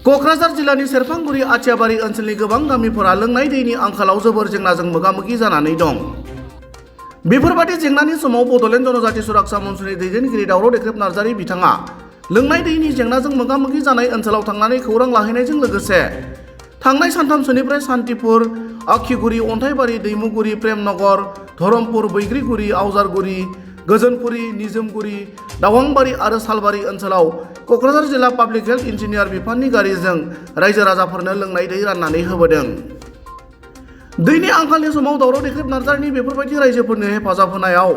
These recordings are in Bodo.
क'क्राझार जिल्लानि सेरफांगुरि आथियाबारि ओनसोलनि गोबां गामिफोरा लोंनाय दैनि आंखालाव जोबोर जेंनाजों मोगा-मोगि जानानै दं। बेफोरबादि जेंनानि समाव बड'लेण्ड जनजाति सुरक्षा मन्चनि दैदेनगिरि दावराव देख्रेब नार्जारि बिथाङा लोंनाय दैनि जेंनाजों मोगा-मोगि जानाय ओनसोलाव थांनानै खौरां लाहैनायजों लोगोसे थांनाय सानथामसोनिफ्राय सान्तिपुर, आखिगुरि, अन्थाइबारि, दैमुगुरि, प्रेमनगर, धरमपुर, बैग्रिगुरि, आवजारगुरि, गोजोनपुरि, निजोमगुरि, दावांबारि आरो सालबारि ओनसोलाव क'क्राझार जिल्ला पाब्लिक हेल्थ इन्जिनियार बिफाननि गारिजों रायजो राजाफोरनो लोंनाय दै राननानै होबोदों। दैनि आंखालनि समाव दावराव देख्रेब नार्जारिनि बेफोरबायदि रायजोफोरनो हेफाजाब होनायाव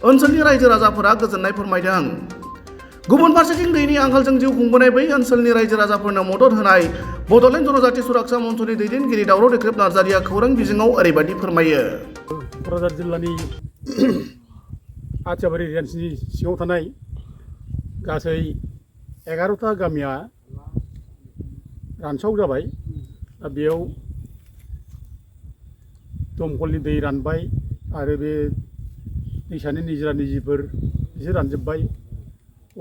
ओनसोलनि रायजो राजाफोरा गोजोननाय फोरमायदों। गुबुन फारसेथिं दैनि आंखालजों जिउ खुंबोनाय बै ओनसोलनि रायजो राजाफोरनो मदद होनाय बड'लेण्ड जनजाति सुरक्षा मन्चनि दैदेनगिरि दावराव देख्रेब नार्जारिया खौरां बिजोङाव ओरैबायदि फोरमायो। क'क्राझार जिल्लानि आथियाबारि रेन्जनि सिङाव थानाय गासै 11टा गामिया रानसाव जाबाय। दा बेयाव दमखलनि दै रानबाय आरो बे दैसानि निजिरा निजिफोर बिसोर रानजोब्बाय।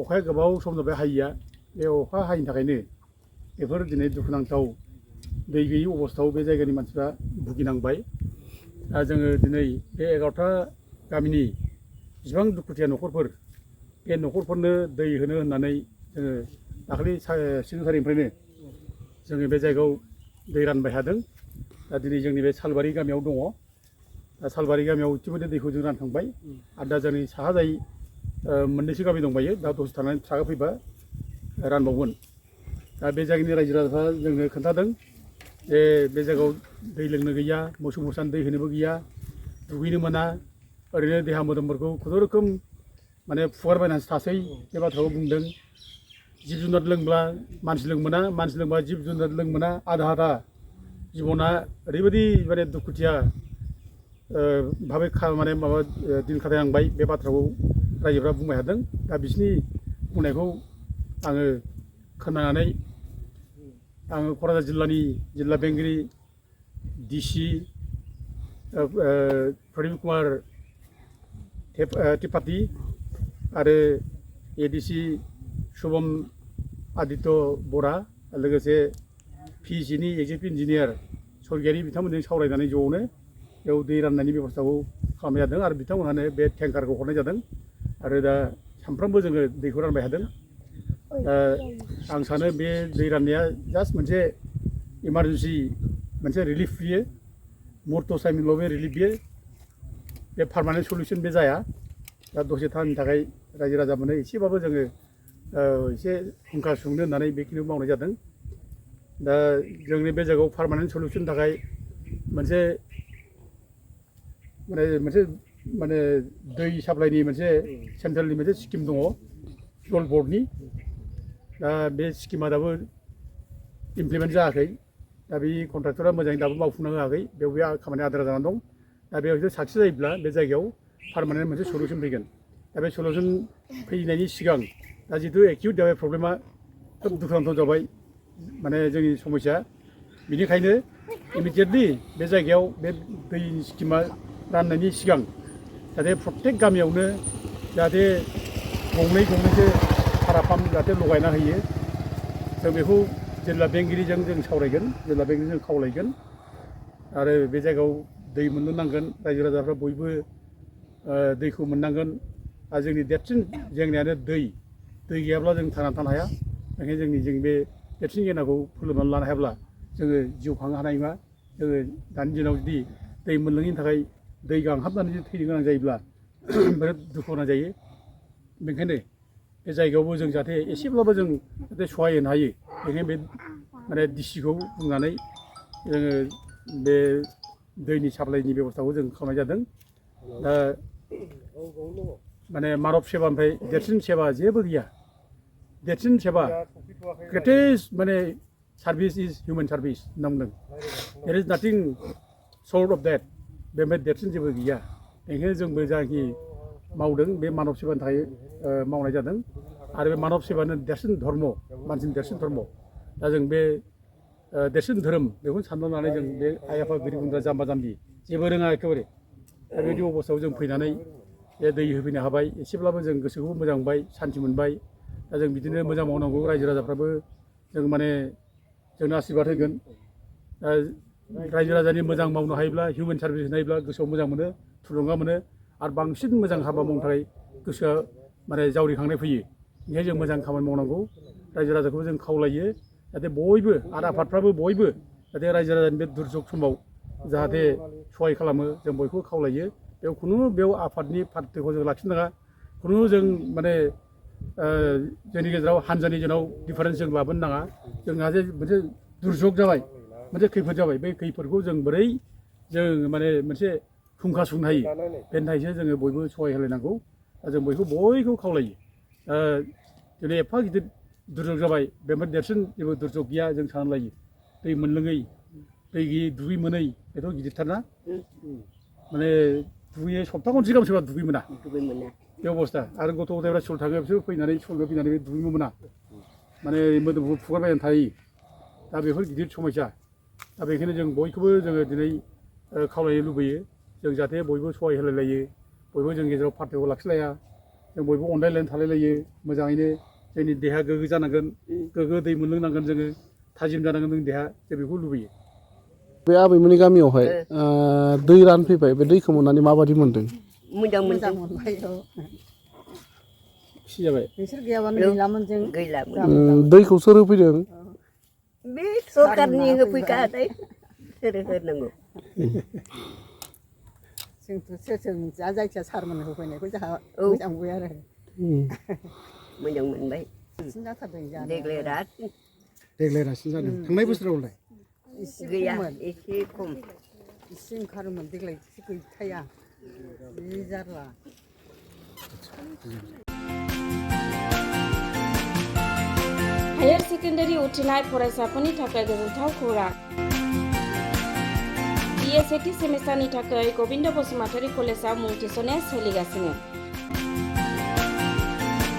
अखाया गोबाव सम जाबाय हायिया। बे अखा हायिनि थाखायनो बेफोर दिनै दुखुनांथाव दै गैयि अबस्थायाव बे जायगानि मानसिफ्रा भुगिनांबाय। दा जोङो दिनै बे 11टा गामिनि जेसेबां दुखुथिया न'खरफोर बे न'खरफोरनो दै होनो होननानै जोङो दाखालि 6 तारिखनिफ्रायनो जोङो बे जायगायाव दै रानबाय थादों। दा दिनै जोंनि बे सालबारि गामियाव दङ। दा सालबारि गामियाव इतिमध्य दैखौ जों रानखांबाय आरो दा जोंनि साहाजाय मोननैसो गामि दंबायो। दा दसे थानानै ट्राकआ फैबा रानबावगोन। दा बे जायगानि रायजो राजाफ्रा जोंनो खोन्थादों जे बे जायगायाव दै लोंनो गैया, मोसौ मोसानो दै होनोबो गैया, दुगैनो मोना, ओरैनो देहा मोदोमफोरखौ खुनुरुखुम माने फुगारबायनानैसो थासै बे बाथ्राखौ बुंदों। जिब जुनार लोंब्ला मानसि लोंमोना, मानसि लोंबा जिब जुनार लोंमोना, आधा आधा जिबना ओरैबायदि माने दुखुथिया भाबै माने माबा दिन खाथायनांबाय। बे बाथ्राखौ रायजोफ्रा बुंबाय थादों। दा बिसिनि बुंनायखौ आङो खोनानानै आङो क'क्राझार जिल्लानि जिल्ला बेंगिरि डिसि प्रदीप कुमार त्रिपाठी आरो एडिसि शुभम आदित्य बरा लोगोसे पिसिनि एक्जिकिउटिभ इन्जिनियार सरगियारि बिथांमोनजों सावरायनानै ज'नो बेयाव दै राननायनि बेब'स्थाखौ खालामनाय जादों आरो बिथांमोनहानो बे टेंकारखौ हरनाय जादों आरो दा सानफ्रोमबो जोङो दैखौ रानबाय थादों। आं सानो बे दै राननाया जास्ट मोनसे इमारजेन्सि मोनसे रिलिफ बियो, मुहुर्त टाइमल' बे रिलिफ बियो, बे पारमानेन्ट सलिउसन बे जाया। दा दसे टाइमनि थाखाय रायजो राजाफोरनो एसेबाबो जोङो एसे हुंखा सुंनो होननानै बेखिनिखौ मावनाय जादों। दा जोंनि बे जायगायाव पारमानेन्ट सलिउसननि थाखाय मोनसे माने दै साप्लाइनि मोनसे सेन्ट्रेलनि मोनसे स्किम दङ जल बर्डनि। दा बे स्किमा दाबो इमप्लिमेन्ट जायाखै। दा बे कन्ट्राक्टरा मोजाङै दाबो मावफुंनो होआखै। बेयाव बे खामानिया आद्रा जानानै दं। दा बेयाव जुदि साक्सेस जायोब्ला बे जायगायाव पारमानेन्ट मोनसे सलिउसन फैगोन। दा बे सलिउसन फैनायनि सिगां दा जितु एक्टिउट जाबाय प्रब्लेमा खोब दुखुनांथाव जाबाय माने जोंनि समस्या। बेनिखायनो इमिडियेटलि बे जायगायाव बे दैनि स्किमा राननायनि सिगां जाहाथे प्रत्येक गामियावनो जाहाथे गंनैसो सारा पाम्प जाहाथे लगायना होयो। जों बेखौ जिल्ला बेंगिरिजों जों सावरायगोन, जिल्ला बेंगिरिजों खावलायगोन आरो बे जायगायाव दै मोननो नांगोन। रायजो राजाफ्रा बयबो दैखौ मोननांगोन। आरो जोंनि देरसिन जेंनायानो दै गैयाब्ला जों थांनानै थानो हाया। ओंखायनो जों बे देरसिन जेंनाखौ फोलोमनानै लानो हायाब्ला जोङो जिउ खांनो हानाय नङा। जोङो दानि दिनाव जुदि दै मोनलोङैनि थाखाय दै गांहाबनानै जुदि थैनो गोनां जायोब्ला बिराद दुखु गोनां जायो। बेनिखायनो बे जायगायावबो जों जाहाथे एसेब्लाबो जों जाहाथे सहाय होनो हायो। बेनिखायनो बे माने डिसिखौ बुंनानै जोङो बे दैनि साप्लाइनि बेब'स्थाखौ जों खालामनाय जादों। दा माने मानब सेबानिफ्राय देरसिन सेबा जेबो गैया। देरसिन सेबा ग्रेटेस्ट माने सार्भिस इज हिउमेन सार्भिस होनना बुंदों। There is nothing sort of that. बेनिफ्राय देरसिन जेबो गैया। बेनिखायनो जोंबो जाखि मावदों बे मानब सेबानि थाखाय मावनाय जादों आरो बे मानब सेबानो देरसिन धर्म, मानसिनि देरसिन धर्म। दा जों बे देरसिन धोरोम बेखौनो सानना लानानै जों बे आइ आफा गोरिब गुन्द्रा जाम्बा जाम्बि जेबो रोङा एखेबारे दा बेबायदि अबस्थायाव जों फैनानै बे दै होफैनो हाबाय। एसेब्लाबो जों गोसोखौ मोजां मोनबाय, सान्थि मोनबाय। दा जों बिदिनो मोजां मावनांगौ। रायजो राजाफ्राबो जों माने जोंनो आशीर्बाद होगोन रायजो राजानि मोजां मावनो हायोब्ला हिउमेन सार्भिस होनो हायोब्ला गोसोआव मोजां मोनो थुलुंगा मोनो आरो बांसिन मोजां हाबा मावनो थाखाय गोसोआ माने जावरिखांनाय फैयो बेनिखायनो जों मोजां खामानि मावनांगौ रायजो राजाखौबो जों खावलायो जाहाथे बयबो आरो आफादफ्राबो बयबो जाहाथे रायजो राजानि बे दुर्जग समाव जाहाथे सहाय खालामो जों बयखौबो खावलायो बेयाव आफादनि पार्टिखौ जों लाखिनो नाङा खुनु जों माने जोंनि गेजेराव हानजानि जोंनाव डिफारेन्स जों लाबोनो नाङा जोंहा जे मोनसे दुर्जग जाबाय मोनसे खैफोद जाबाय बे खैफोदखौ जों बोरै जों माने मोनसे फुंखा सुंनो हायो बेनि थाखायसो जोङो बयबो सहाय होलायनांगौ जों बयखौबो खावलायो दिनै एफा गिदिर दुर्जग जाबाय बेनिफ्राय देरसिन जेबो दुर्जग गैया जों साननानै लायो दै मोनलोङै दै गैयै दुगै मोनै बेथ' गिदिरथारना माने दुगैयो सप्ता खनसे गाहाम सोरबा दुगै मोना बे अबस्था आरो गथ' गथायफ्रा स्कुल थाङो बिसोर फैनानै स्कुलनिफ्राय फैनानै दुगैनो मोना माने मोदोमखौ फुगारबायनानै थायो दा बेफोर गिदिर समस्या दा बेखायनो जों बयखौबो जोङो दिनै खावलायनो लुबैयो जों जाहाथे बयबो सहाय होलायलायो बयबो जों गेजेराव पार्टिखौ लाखिलाया जों बयबो अनलायलायनानै थालायलायो मोजाङैनो जोंनि देहा गोग्गो जानांगोन गोग्गो दै मोनलोंनांगोन जोङो थाजिम जानांगोन जोंनि देहा जों बेखौ लुबैयो बे आबैमोननि गामियावहाय दै रानफैबाय बे दैखौ मोननानै माबायदि मोनदों मोजां मोनबाय खुसि जाबाय नोंसोर गैयाबानो गैलामोन जों दैखौ सोर होफैदों बे सरकारनि होफैखाथाय सोर होनांगौ जोंथ' सोर मिथिया जायखिया सारमोन होफैनायखौ जोंहा मोजां मोनबाय आरो मोजां मोनबाय साबसिन जाथारदों जानाया देग्लाय रासिन जादों थांनाय बोसोरावलाय गैया एसे खम एसे ओंखारोमोन देग्लाय एसे गैथाया बे जारला हायार सेकेन्डारि उथ्रिनाय फरायसाफोरनि थाखाय गोजोनथाव खौरां BA सेथि सेमिस्टारनि थाखाय गबिन्द बसुमतारी कलेजाव मुं थिसननाया सोलिगासिनो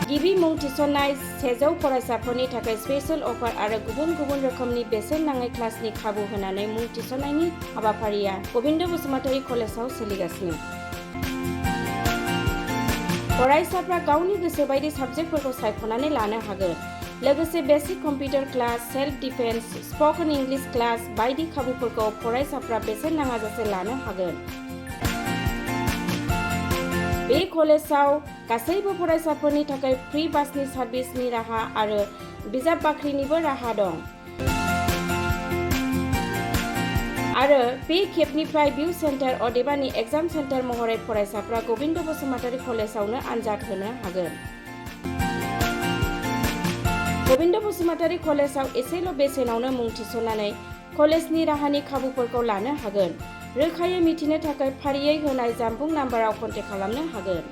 गिबि मुं थिसननाय 100 फरायसाफोरनि थाखाय स्पेशल अफार आरो गुबुन गुबुन रोखोमनि बेसेन नाङै क्लासनि खाबु होनानै मुं थिसननायनि हाबाफारिया गबिन्द बसुमतारी कलेजाव सोलिगासिनो फरायसाफ्रा गावनि गोसो बायदि साबजेक्टफोरखौ सायख'नानै लानो हागोन लोगोसे basic computer class self defence spoken English class बायदि खाबुफोरखौ फरायसाफ्रा बेसेन नाङाजासे लानो हागोन बे कलेजाव गासैबो फरायसाफोरनि थाखाय फ्रि बासनि सार्भिसनि राहा आरो बिजाब बाख्रिनिबो राहा दं आरो बे खेबनिफ्राय भिउ सेन्टार अदेबानि एग्जाम सेन्टार महरै फरायसाफ्रा गबिन्द बसुमतारी कलेजावनो आनजाद होनो हागोन गबिन्द बसुमतारी कलेजाव एसेल' बेसेनावनो मुं थिसननानै कलेजनि राहानि खाबुफोरखौ लानो हागोन रोखायै मिथिनो थाखाय फारियै होनाय जानबुं नाम्बाराव कन्टेक्ट खालामनो हागोन